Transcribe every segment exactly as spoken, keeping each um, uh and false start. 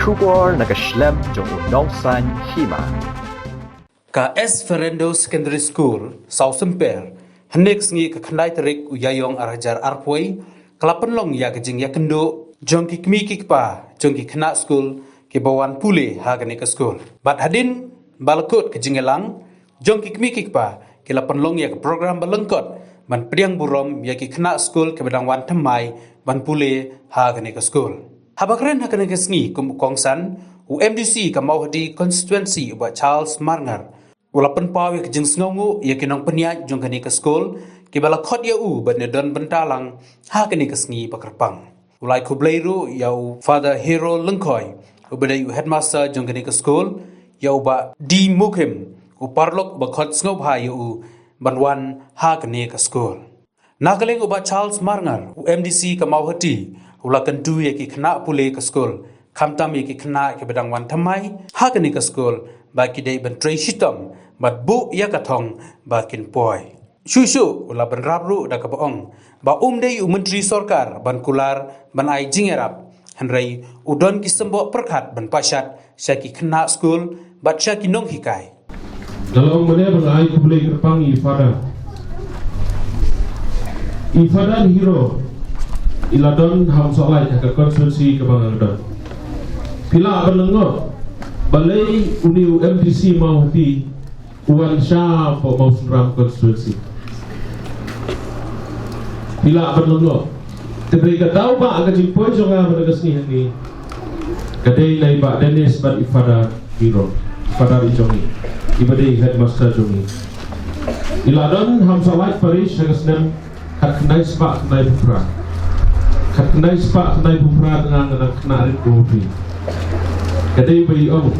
Khubor na ka shlem jong u nongsan hima. Ka Esperando Secondary School, Sawsymper, hynne ka sngi ka khyndai tarik u Ïaïong arhajar arphew, ka la pynlong ïa ka jingïakynduh jong ki kmie ki kpa jong ki khynnah skul kiba wan pule ha kane ka skul. Bad hadien ba la kut ka jingïalang jong ki kmie ki kpa, ki la pynlong ïa ka program ba lyngkot ban pdiang burom ïa ki khynnah skul kiba dang wan thymmai ban pule ha kane ka skul. Haba kren ha kane ka sngi kum u kongsan, u M D C ka Mawhati constituency u Bah Charles Marngar u la pynpaw ïa ka jingsngewnguh ïa ki nongpynïaid jong kane ka skul kiba la khot ïa u ban ïadon bynta lang ha kane ka sngi ba kyrpang. U la ai khublei ruh ïa u Father Hero Lyngkhoi uba dei u headmaster jong kane ka skul, ïa u Bah D Mukhim, u paralok ba khot sngewbha ïa u ban wan ha kane ka skul. Na ka liang u Bah Charles Marngar, u M D C ka Mawhati, u la kyntu ïa ki khynnah pule ka skul, khamtam ïa ki khynnah kiba dang wan thymmai ha kane ka skul, ba ki dei ban trei shitom bad buh ïa ka thong ba kin poi. Shuh shuh u la bynrap ruh da kaba ong ba um dei u myntri sorkar ban kular ban ai jingïarap, hynrei u don ki symboh pyrkhat ban pashat sha ki khynnah skul bad sha ki nonghikai. Nga la ong mynne ba nga ai khublei kyrpang ïa i Father. I Father Hero i la don ha Umsohlait ha ka constituency kaba nga don. Phi lah ban lyngngoh balei une u M D C Mawhati u wan sha Mawsynram constituency. Phi lah ban lyngngoh. Te dei ka daw ba ka jingpoi jong nga ha ka sngi hangne ka dei na i Bah Dennis bad i Father Hero, i Father i jong i, iba dei headmaster jong i. I la don ha Umsohlait Parish ha ka snem khatkhyndai spah khyndaiphew phra. Khatkhyndai spah khyndaiphew phra, nga nga dang khynnah rit ko phi. Ka dei ba i ong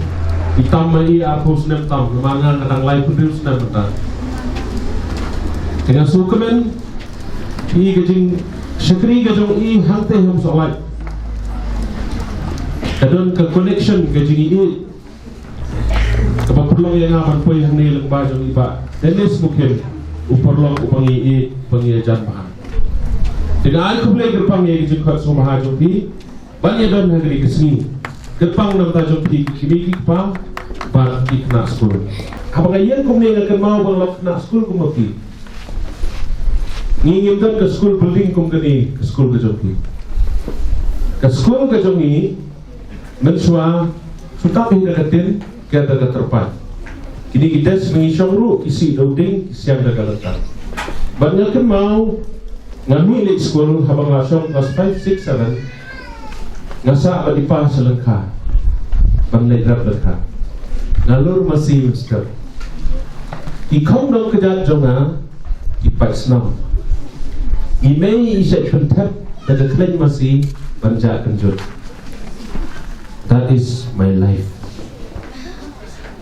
i tam ma i arphew snem tam, namar nga nga dang laiphew hynriew snem mynta. Te nga sngewkmen ïa ka jingshakri ka jong i hangtei ha Umsohlait. Ka don ka connection ka jingïeit kaba pynlong ïa nga ban poi hangne lyngba jong i Bah Dennis Mukhim, u paralok uba ngi ïeit, uba ngi ïajan bha. Te nga ai khublei kyrpang ïa ka jingkhot sngewbha jong phi ban ïadon ha kane ka sngi kyrpang na ka bynta jong phi ki kmie ki kpa bad ki khynnah skul. Haba nga ïeng kumne nga kynmaw ba nga long khynnah skul kum ma phi. Ngi ngim don ka skul building kum kane ka skul ka jong phi. Ka skul ka jong ngi mynshuwa shu tap hi da ka tin, ka da ka tyrpait. Kine ki desk ba ngi shong ruh ki sih da u ding, ki siang da ka lyngkar. Bad nga kynmaw nga mih leit skul haba nga shong class five, six, seven, nga sah bad i pa sha lyngkha ban leit rep lyngkha. Nga lur masi mynstep. I khong dong kjat jong nga i pait snam. I mei i shet pynthep da ka khlaiñ masi ban jah kynjut. That is my life.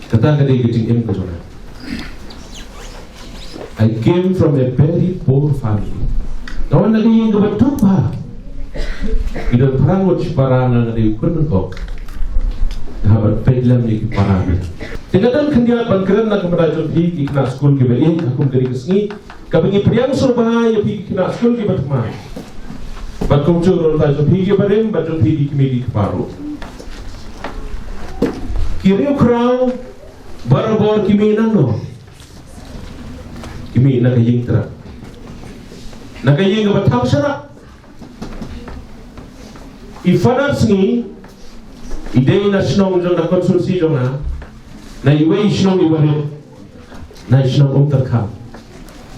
Kata ka dei ka jingim ka jong nga. I came from a very poor family. Nga wan na ka ïing kaba duk bha. I don phra ngut shipara, nga nga dei u khun nyngkong. Nga hap ban peit lem ïa ki para. Te nga don khyndiat ban kren na ka bynta jong phi ki khynnah skul kiba ïeit ha kum kane ka sngi. Kaba ngi pdiang sngewbha ïa phi ki khynnah skul kiba thymmai. Bad kumjuh ruh na ka bynta jong phi kiba rim, bad jong phi ki kmie ki kpa ruh. Ki riewkhraw barabor ki mih na no? Ki mih na ka ïing trep. Na ka ïing kaba thang sharak. I Father Sngi i dei na shnong jong, na constituency jong nga, na iwei i shnong iba rit, na i shnong Umtyrkham.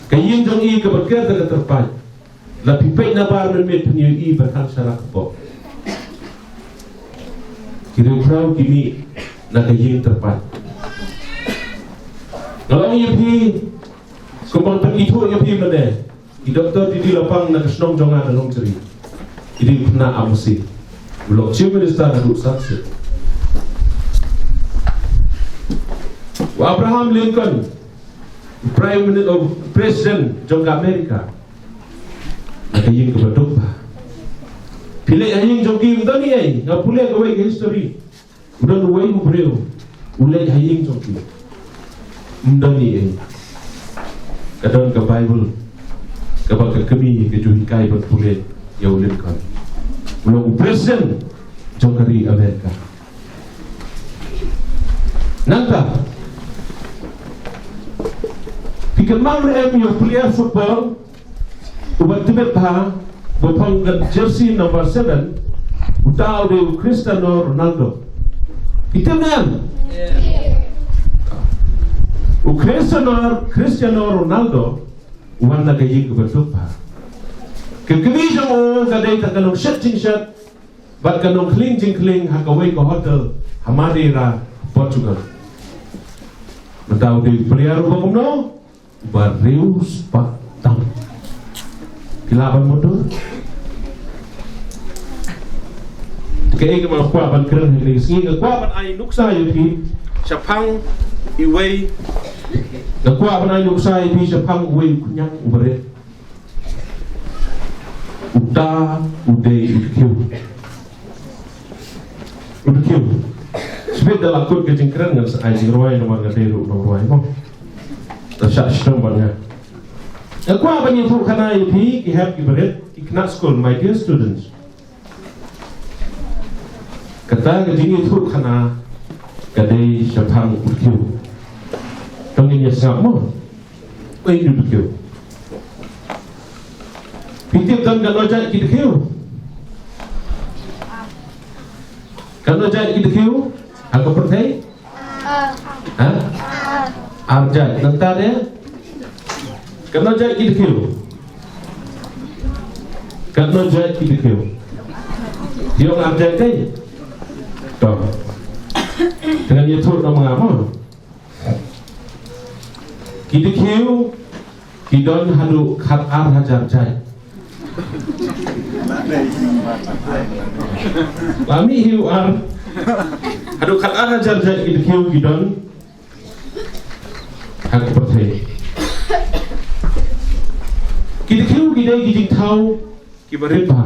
Ka ïing jong i kaba ker da ka tyrpait. La phi peit na bar mynmiet phin ïohi ba thang sharak ka bok. Ki riewkhraw ki mih na ka ïing tyrpait. Nga la ong ïa phi, kumba nga pynkynmaw ïa phi mynne, i Doctor T D Lapang na ka shnong jong nga na Nongchri, i dei u khynnah ap masi. U long Chief Minister naduh san sien. U Abraham Lincoln, Prime Minister, President jong ka America, na ka ïing kaba duk bha. Phi leit ha ïing jong ki, ym don ei ei. Nga pule kawei ka history. U don uwei u briew u leit ha ïing jong ki. Ym don ei ei. Ka don ka Bible kaba ka kmie ka ju hikai ban pule ïa u Lincoln. U long u president jong ka ri America. Nangta, phi kynmaw re em ïa u player football uba tbit bha, ba phong ka jersey number seven, uta u dei u Cristiano Ronaldo. Phi tip ne em? U Cristiano, Cristiano Ronaldo u wan na ka ïing kaba duk bha. Ka kmie jong u ka dei tang ka nongshet jingshet bad ka nongkhling jingkhling ha kawei ka hotel ha Madeira, Portugal. Mynta u dei u player uba kumno? Uba riewspah tam. Phi lah ban mutdur? Kaei kaba nga kwah ban kren ha kane ka sngi, nga kwah ban ai nuksa ïa phi shaphang iwei, nga kwah ban ai nuksa ïa phi shaphang uwei u khñiang uba rit. Uta u dei u dkhiew. U dkhiew. Shibit da la kut ka jingkren, ngan sa ai jingrwai namar nga dei ruh u nongrwai mo. Da shah shitom bad nga. Nga kwah ban ïathuh khana ïa phi ki hep ki barit, ki khynnah skul, my dear students. Kata ka jingïathuh khana ka dei shaphang u dkhiew. To ngin ïa sngap mo. Uei u dkhiew? Phi tip don katno jait ki dkhiew? Katno jait ki dkhiew ha ka pyrthei? Ha? Ar jait. Nangta de? Katno jait ki dkhiew? Katno jait ki dkhiew? Ïong ar jait te? To. Te ngan ïathuh na ma nga mo. Ki dkhiew ki don haduh khat ar hajar jait. La mih hi u ar. Haduh khat ar hajar jait ki dkhiew ki don ha ka pyrthei. Ki dkhiew ki dei ki jingthaw kiba rit bha.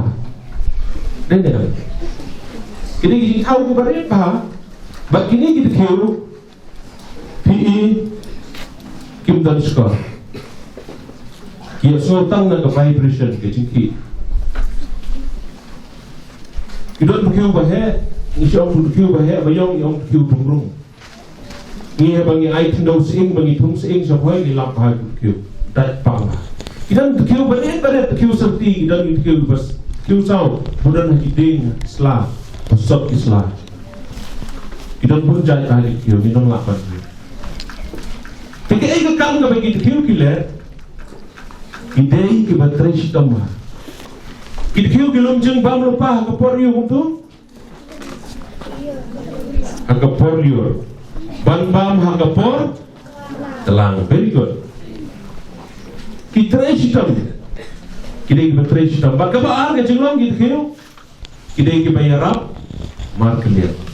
Dei ne em? Ki dei ki jingthaw kiba rit bha. Bad kine ki dkhiew phi i kim don shkor. Ki ïohsngew tang na ka vibration, ka jingkhih. Ki don dkhiew ba heh, ngi shu ong dkhiew ba heh, ba ïong ngi ong dkhiew pyngrung. Ngi heh ba ngi ai khyndew sying, ba ngi thung sying sha phoi, ngi lap bha ki dkhiew. Dait pang bha. Ki don dkhiew barit barit, dkhiew syrti, ki don dkhiew bas, dkhiew saw, ba don ha ki dieng sla, ba sop ki sla. Ki don bun jait bha ki dkhiew, ngi nang lap bha ki. Te kaei ka kam kaba ki dkhiew ki leh? Ki dei kiba trei shitom bha. Ki dkhiew ki lum jingbam lypa ha ka por ïew kumto? Ha ka por lyiur. Ban bam ha ka por tlang. Very good. Ki trei shitom. Ki dei kiba trei shitom. Bad kaba ar ka jinglong ki dkhiew, ki dei kiba ïarap markylliang.